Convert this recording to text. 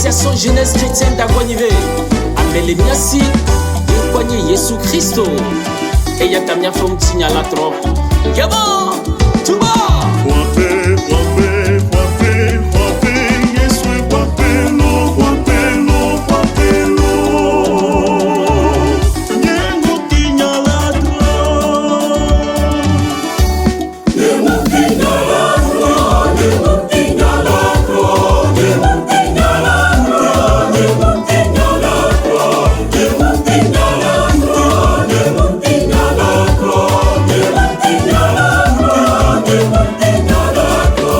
Association Jeunesse Chrétienne d'Aguanive. Ame le mía si, ye ŋkɔe nye Yesu Kristo. Eya ta míaƒe ŋutinya la trɔ. Yebo! Tuba! Frappez, frappez, frappez, frappez, Yesu frappez lo, frappez lo, frappez lo. Nye ŋutinya la trɔ. Nye ŋutinya la trɔ, nye ŋutinya la trɔ, nye ŋutinya la trɔ, nye ŋutinya la trɔ, nye ŋutinya la trɔ, nye ŋutinya la trɔ, nye ŋutinya la trɔ, nye ŋutinya la trɔ.